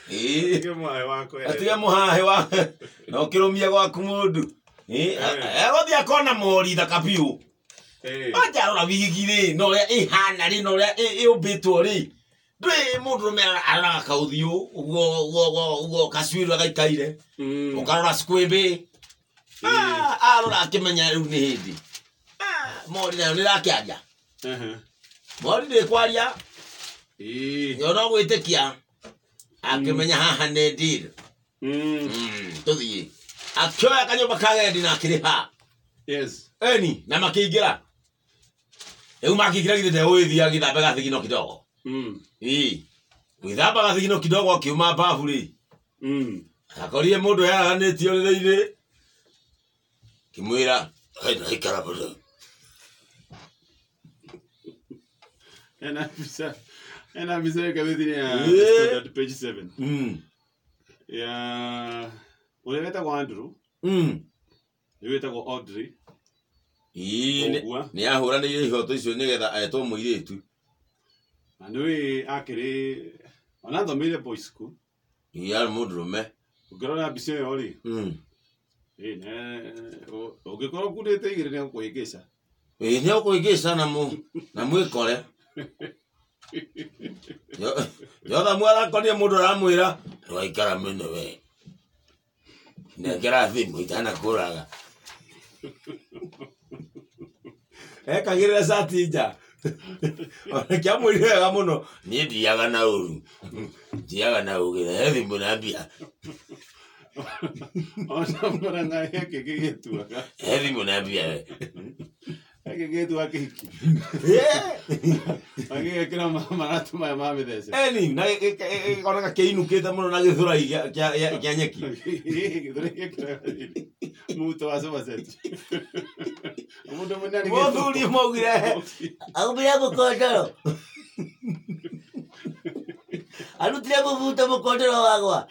Ĩĩ. Kĩmwae wakwa. Atige mũhahe wa na ũkĩrũmia gwaku mũndũ. Ĩĩ, egũthiĩ akona mori thaka biũ. Anja arora wigi rĩ, na ũrĩa ĩhana rĩ, na ũrĩa ĩũmbĩtwo rĩ. Ndũĩ mũndũrũme aroraga kaũthiũ ũguo ũguo ũguo ũguo gacuĩrĩ ũrĩa gaikaire. Ũkarora squimbi. Ah, arora akĩmenya rĩu nĩ hĩndĩ. Ah, mori nayo nĩ ĩrakĩaria. Mori ndĩkwaria, yo no gwĩtĩkia. Akĩmenya haha nĩ deal. Tũthiĩ. Akĩoya kanyũmba ka gendi na akĩrĩha. Yes. Eni, na makĩingĩra. Rĩu makĩingĩra githĩ ndegũgĩthiĩ agĩthambe gathigino kidogo. Ĩĩ. Gwĩthamba gathigino kidogo akiuma babu rĩ. Akorire mũndũ yaraganĩtie ũrĩrĩ-inĩ. Kĩmwĩra, "Hey, ikara mũno." Ena mbica. Ena mbica ya ngathĩti-inĩ ya Ĩĩ. Standard page 7. Ya ũrĩa wetagwo Andrew, rĩu wĩtagwo Audrey. Ĩĩ, Ũguo. nĩ ahũranĩire ihoto icio nĩgetha etwo mũirĩtu. Na nĩũĩ akĩrĩ ona athomeire boys school. Ĩĩ, arĩ mũndũrũme. Ũngĩrora mbica ĩyo rĩ, ĩĩ, ũngĩkorwo ũkundĩte igĩrĩ nĩ ũkũhĩngĩca. Ĩĩ, nĩ ũkũhĩngĩca na mwĩkore. Yothamu arakorire mũndũ aramwĩra ndũgaikara mũno we. Nengera thimũ itanakũraga. Ekagĩrĩra cati nja. Ona kĩamwĩrire wega mũno, niĩ ndiaga na ũru. Ndiaga na ũgĩ, he thimũ na mbia. Ona mũrang'a gĩkĩ gĩgĩtuaga. He thimũ na mbia we. Gĩkĩ gĩgĩtua kĩhiki. Agĩgekĩra maratũ maya ma mĩthece. Eni, na gĩkoneka kĩinũkĩte mũno na gĩthũrai kĩa nyeki. Gĩthũrai gĩkĩraga muto wa sofa set. Mũndũ mũnene Mũthuri maugire aumire mũkondoro. Arutire mũbuto mũkondoro wagwa.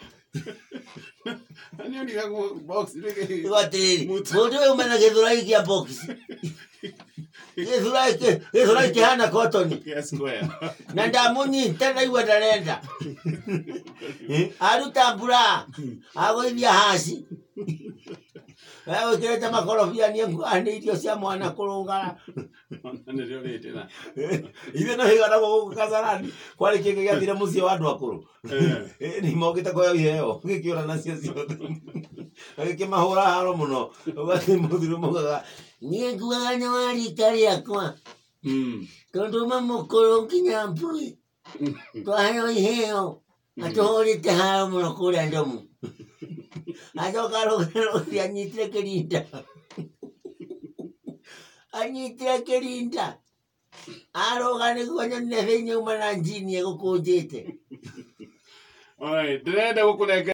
Nĩ onire box rĩngĩ. Rĩu atĩrĩrĩ, mũndũ ũyũ umena gĩthũrai kĩa box. Gĩthũrai kĩhana kotoni. Kĩa square. Na ndamũnyita ndaigua ndarenda. Aruta mbura, agũithia haci. Egwĩkĩrĩte makorobia niĩ nguaga nĩ irio cia mwana kũrũngara. Ona nĩrĩo rĩndĩ na. Ithuĩ no hĩgana gũkũ Kasarani kwarĩ kĩngĩ gĩathire mũciĩ wa andũ akũrũ. Nĩ mokĩte kũheo iheo gĩkĩũra nacio ciothe. Na gĩkĩmahũra haro mũno. Ũgathiĩ mũthuri maugaga niĩ nguaga nĩ wa rika rĩakwa tondũ uma mũkũrũ nginya mbui. Twaheo iheo atũhũrĩte haro mũno kũrĩa ndomu. Acoka arũgĩra anyitire kĩrinda. Anyitire kĩrinda. Arũga nĩguo nyonire thĩinĩ uma na njini ĩgũkũnjĩte. Alright, ndĩrenda gũkũnengera